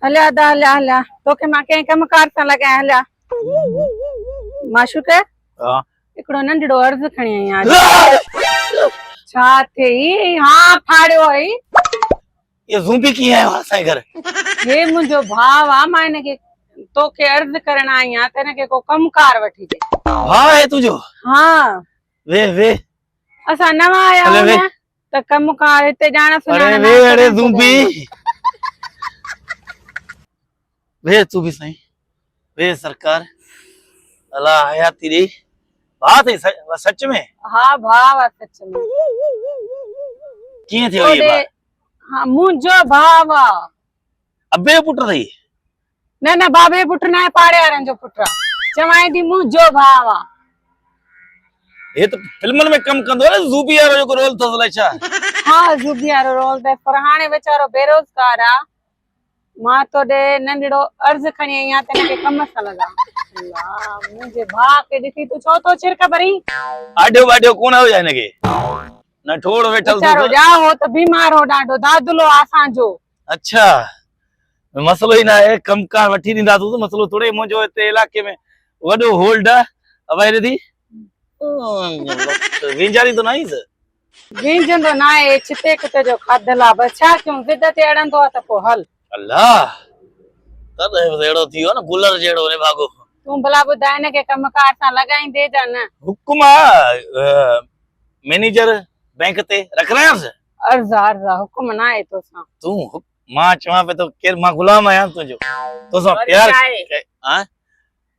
هليا ادا هليا هليا توکي مان ڪنهن ڪم ڪار سان لڳايان هليا. معشوق ها هڪڙو ننڍڙو عرض کڻي آئي آهيان. ڇا ٿئي ها ڦاڙيو اٿئي. اهو زومبي ڪيئن آيو اسان جي گهر؟ هي منهنجو ڀاء آ مان هن کي توکي عرض ڪرڻ آئي آهيان ته هن کي ڪو ڪم ڪار وٺي ڏي. ڀاء آهي تنهنجو؟ ها. ويهه ويهه. اسان نوان آيا آهيون نه ته ڪم ڪار هتي ڄاڻ سڃاڻ اڙي ويهه اڙي زومبي. ويهه تون به سائين ويهه سرڪار الله حياتي ڏي. ڀاء اٿئي سچ ۾؟ ها ڀاء آ سچ ۾. ڪيئن ٿيو هي ڀاء؟ ها منهنجو ڀاء آ. ابي جو پٽ اٿئي؟ نه نه بابي جو پٽ ناهي پاڙي وارن جو پٽ آ. چوانء ٿي منهنجو ڀاء آ. هي ته فلمن ۾ ڪم ڪندو آ نه زوبي وارو جيڪو رول اٿس الائي ڇا. ها زوبي وارو رول اٿس پر هاڻي ويچارو بيروزگار آ. مان تو ڏي ننڍڙو عرض کڻي آئي آهيان ته هن کي ڪم سان لڳاء. الله منهنجي ڀاء کي ڏسي تون ڇو ٿو ڇرڪ ڀرين؟ آڍيو ٻاڍيو ڪونه هو ڇا هن کي؟ نه ٺوڙ ويٺل ويچارو ڄائو هو ته بيمار هو ڏاڍو دادلو آ اسان جو. اڇا مسئلو ئي ناهي ڪم ڪار وٺي ڏينداسون ته مسئلو ٿوري منهنجو هتي علائقي ۾ وڏو هولڊ آ اوهين رڌي وينجاريندو نه آهينس؟ وينجهندو ناهي ڇتي ڪتي جو کاڌل آ بس ڇا ڪيون ضد تي اڙندو آ ته پوء هل. الله تڏهن به اهڙو ٿي ويو نه گلر جهڙو نڀاڳو. تون ڀلا ٻڌاء هن کي ڪم ڪار سان لڳائيندين يا نه؟ حڪم آ مئنيجر بئنڪ تي رکرايانس؟ عرض آ عرض آ حڪم ناهي توسان. تون مان چوان پيو ٿو ڪير مان غلام آهيان تنهنجو توسان پيار ها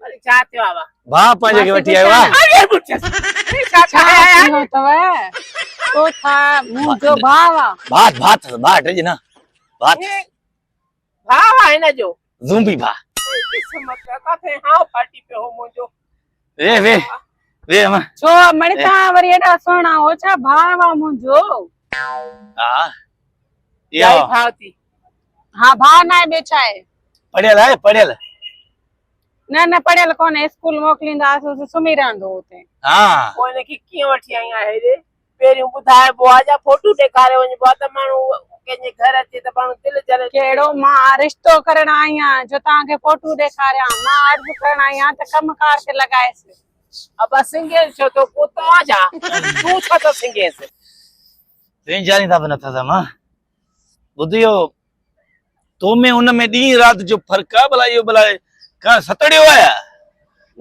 وري ڇا ٿيو آ ڀاء پنهنجي کي وٺي آيو آ اڙي پڇس ڇا ڇا ٿيو اٿو تو ڇا منهنجو ڀاء آ ڀاء ڀاء اٿس ڀاء ڊڄ نه ڀاء ڀاء آ هن جو زومبي ڀاء قسمت ڪاٿي هانء ڦاٽي پيو هو منهنجو ويهه ويهه ويهه امان ڇو مڙي تان وري ايڏا سهڻا هو ڇا ڀاء آ منهنجو ها ڄائي ڀاء ٿي ها ڀاء ناهي ٻيو ڇا آهي پڙهيل آهي پڙهيل نه نه پڙهيل ڪونهي اسڪول موڪليندا هئاسون سمهي رهندو هو اتي. ها. پوء هن کي ڪيئن وٺي آئين آهي هيڏي؟ پهريون ٻڌائبو آ يا فوٽو ڏيکاري وڃبو آ ته ماڻهو ڪنهن جي گهر اچي ته ماڻهو دل جهلي ڏسي. ڪهڙو مان رشتو ڪرڻ آئي آهيان جو توهان کي فوٽو ڏيکاريان، مان عرض ڪرڻ آئي آهيان ته ڪم ڪار تي لڳائيس. ابا سنگهيس ڇو ٿو ڪتو آ ڇا؟ تون ڇو ٿو سنگهيس؟ وينجهاريندا به نه اٿس امان. ٻڌ اهو تو ۾ ان ۾ ڏينهن رات جو فرق آ ڀلا اهو ڀلا ڪا ستڙيو آ يا؟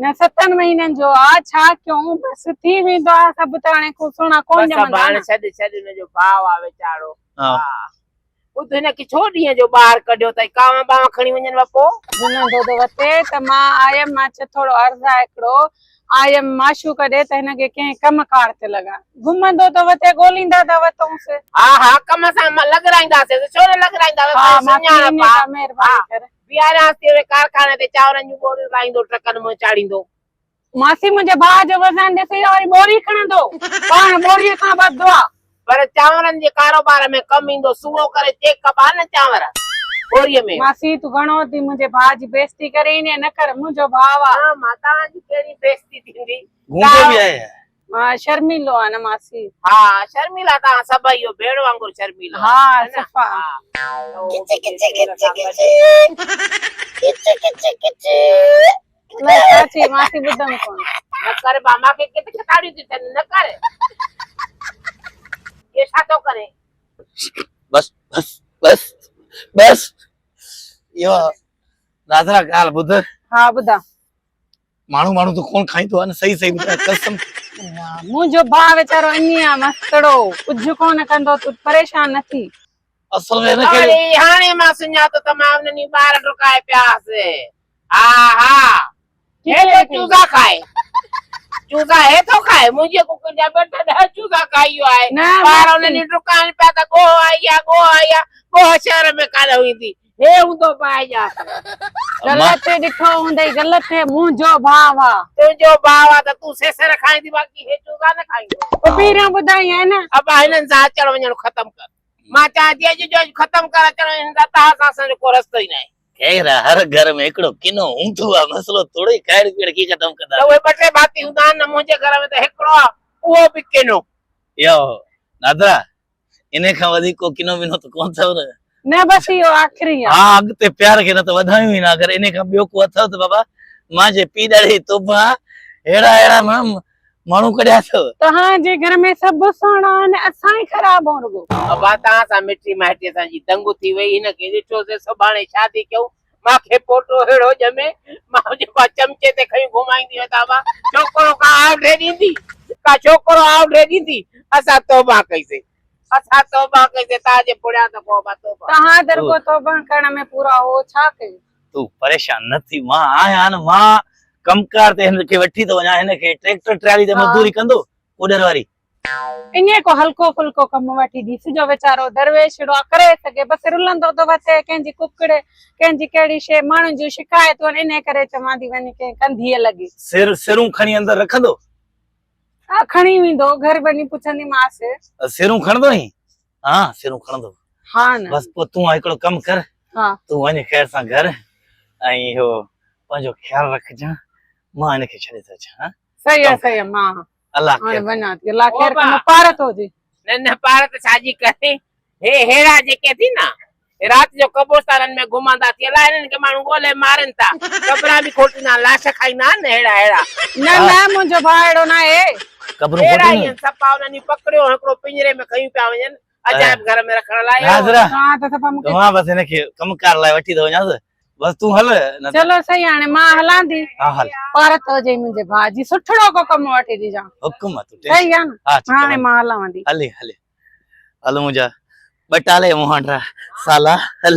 نه ستن مهينن جو آ ڇا ڪيون بس ٿي ويندو آ سڀ ته هاڻي ڪو سهڻا ڪون بس ابا ڄمندا هاڻي نه. ڇڏ ڇڏ ان جو ڀاء آ ويچارو. ها. ٻڌ هن کي ڇو ڏينهن جو ٻاهر ڪڍيو اٿئي ڪانء ٻانء کڻي وڃنو پو. گهمندو ٿو وتي ته مان آيم مان چيو ٿورو عرض آ هڪڙو آيم معشوق ڏي ته هن کي ڪنهن ڪم ڪار تي لڳاء. گهمندو ٿو وتي ڳوليندا ٿا وتونس. ها ها ڪم سان لڳرائينداسينس ڇو نه لڳرائينداسين ها سائين ماسي سڃاڻپ انهيء آ. ڪا مهرباني ڪر. بيهاريانس ٿي اهي ڪارخاني تي چانورن جون ٻوريون لاهيندو ٽرڪن مان چاڙهيندو. ماسي منهنجي ڀاء جو وزن ڏسي ته وري ٻوري کڻندو. پاڻ ٻوريء کان وڌو آ. پر چانورن جي ڪاروبار ۾ ڪم ايندو سوئو ڪري چيڪ ڪبا نه چانور ٻوريء ۾. ماسي تون گهڻو ٿي منهنجي ڀاء جي بيستي ڪرين ائين نه ڪر منهنجو ڀاء آ. نه مان توهان جي ڪهڙي بيستي ٿيندي. گونگو به آهي. مان شرميلو آ نه ماسي. ها شرميلا توهان سڀئي اهو ڀيڙ وانگر شرميلو ها صفا. ڪچي ڪچي ڪچي ڪچي ڪچي ڪچي ڪچي. الائي ڇا ٿي ماسي ٻڌم ڪونه. نه ڪر با مان کي ڪٿ کتاڙيون ٿيون ٿين نه ڪر. اهو ڇا ٿو ڪري. بس بس بس بس اهو ناظرا ڳالهه ٻڌ. ها ٻڌا. ماڻهو ماڻهو ته ڪون کائيندو آهي نه صحيح صحيح ٻڌاء قسم. منهنجو ڀاء ويچارو اني آ مستڙو ڪجهه ڪونه ڪندو تون پريشان نه ٿي. اصل ۾ هن کي. اڙي هاڻي مان سڃاتو ته مان انهن ڏينهن ٻار ڊڪائي پيا هئس. ها ها هي ٿو چوزا کائي چوزا هي ٿو کائي منهنجي ڪڪڙ جا ٻه ٽي ڏهه چوزا کائي ويو آهي ٻار انهن ڏينهن ڊڪائن پيا ته ڳوهه آئي آ ڳوهه آئي آ ڳوهه شهر ۾ ڪانه ايندي هي هوندو باهه جا غلط ڏٺو هوندئي غلط منهنجو ڀاء آ تنهنجو ڀاء آ ته تون سيسر کائيندي باقي هي چوزا نه کائيندو. پوء پهريان ٻڌائين ها نه. ابا هنن سان اچڻ وڃڻ ختم ڪر مان چاهيان ٿي اڄ جو اڄ ختم ڪر اچڻ وڃڻ هنن سان توهان سان اسان جو ڪو رستو ئي ناهي. خير آ هر گهر ۾ هڪڙو ڪنو هوندو آ مسئلو ٿورو ئي کائڻ پيئڻ کي ختم ڪندا. ته اهي ٻه ٽي ڀاتي هوندا آهن نه منهنجي گهر ۾ ته هڪڙو آ اهو به ڪنو. اهو نادرا انهي کان وڌيڪ ڪو ڪنو ٻنو ته ڪونه اٿو نه. نه بس اهو آخري آ. ها اڳتي پيار کي نه ته وڌايون ئي نه اگر انهي کان ٻيو ڪو اٿو ته بابا مان جي پيء ڏاڏي جي توبه آ ههڙا ههڙا ماڻهو ڪڍيا اٿو. توهان جي گهر ۾ سڀ سهڻا آهن اسان ئي خراب آهيون رڳو. ابا توهان سان مٺي مائٽي اسان جي دنگ ٿي وئي هن کي ڏٺوسي سڀاڻي شادي ڪيون مان کي پوٽو ههڙو ڄمي مان جيڪو آ چمچي تي کڻي گهمائيندي وتان ابا ڇوڪرو ڪا آوڍي ڏيندي ڪا ڇوڪرو آوڍي ڏيندي اسان توبه ڪئيسي. اسان توبه ڪئي سي تان جي پڙيان ته پوء ابا توبه. توهان ته رڳو توبه ڪرڻ ۾ پورا هو ڇا ڪيو. تون پريشان نه ٿي مان آهيان نه مان ڪم ڪار تي هن کي وٺي ٿو وڃان هن کي ٽريڪٽر ٽرالي تي مزدوري ڪندو ڪوڏر واري. ائين ڪو هلڪو ڦلڪو ڪم وٺي ڏيس جو ويچارو درويش اهڙو ڪري سگهي بس رلندو ٿو وتي ڪنهن جي ڪڪڙ ڪنهن جي ڪهڙي شيء ماڻهن جون شڪايتون آهن انهي ڪري چوان ٿي وڃي ڪنهن ڪنڌيء لڳي. سر سرون کڻي اندر رکندو. ها کڻي ويندو گهر وڃي پڇنديمانس. سرون کڻندو آهين؟ ها سرون کڻندو. ها نه. بس پوء تون هڪڙو ڪم ڪر. ها. تون وڃ خير سان گهر ۽ اهو پنهنجو خيال رکجان مان هن کي ڇڏي ٿو اچان ها. صحيح آهي صحيح آهي مان الله خير هاڻي وڃان ٿي الله خير ڪندو پارت هجي. نه نه پارت ڇا جي ڪرين هي ههڙا جيڪي ٿي نه رات جو قبرستانن ۾ گهمندا ٿي الاء هنن کي ماڻهو ڳولي مارين ٿا قبران به کوٽيندا آهن لاش کائيندا آهن نه ههڙا ههڙا. نه نه منهنجو ڀاء اهڙو ناهي. قبرون اهڙا کوٽيندا ئي آهن صفا انهن کي پڪڙيو هڪڙو پڃري ۾ کنيون پيا وڃن عجائب گهر ۾ رکڻ لاء اهڙو ناظره توهان ته صفا مونکي مان بس هن کي ڪم ڪار لاء وٺي ٿو وڃانس بس تون هل نه چلو صحيح هاڻي مان هلان ٿي. ها هل. پارت هجي منهنجي ڀاء جي سٺڙو ڪو ڪم وٺي ڏجان. حڪم آ تون ٽينشن صحيح آ نه ها ٺيڪ آ هاڻي مان هلان ٿي. هلي هلي هل منهنجا ٻٽالي مهانڊا سالا هل.